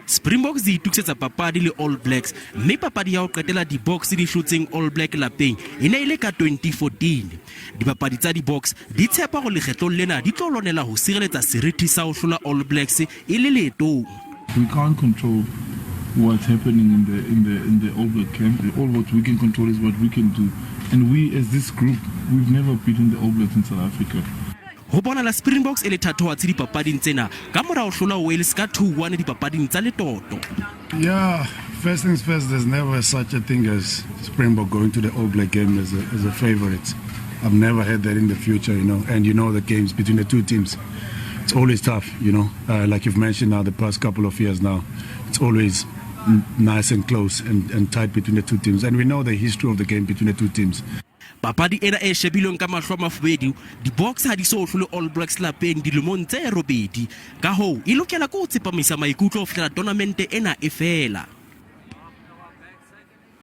Springboks di itokisetsa papadi le All Blacks mme papadi ya ho qetela di-Boks di hlotseng All Black lapeng e ne e le ka 2014. Dibapadi tsa di-Boks di tshepa hore lekgetlong lena di tlo lwanela ho sireletsa seriti sa ho hlola All Blacks e le leetong. We can't control what's happening in the All Black camp. All what we can control is what we can do. And we, as this group, we've never beaten the All Blacks in South Africa. Ho bonahala Springboks e le thatohatsi dipapading tsena ka mora ho hlola Wales ka 2-1 dipapading tsa letoto. Yeah, first things first, there's never such a thing as Springbok going to the All Black game as a favorite. I've never had that in the future. And you know the games between the two teams, it's always tough. Like you've mentioned now, the past couple of years now, it's always nice and close and tight between the two teams. And we know the history of the game between the two teams. Papadi ena e shebilweng ka mahlo a mafubedu, di-Boks ha di so hlole All Blacks lapeng dilemong tse robedi. Ka hoo, e lokela ke ho tsepamisa maikutlo ho fihlela tournamente ena e fela.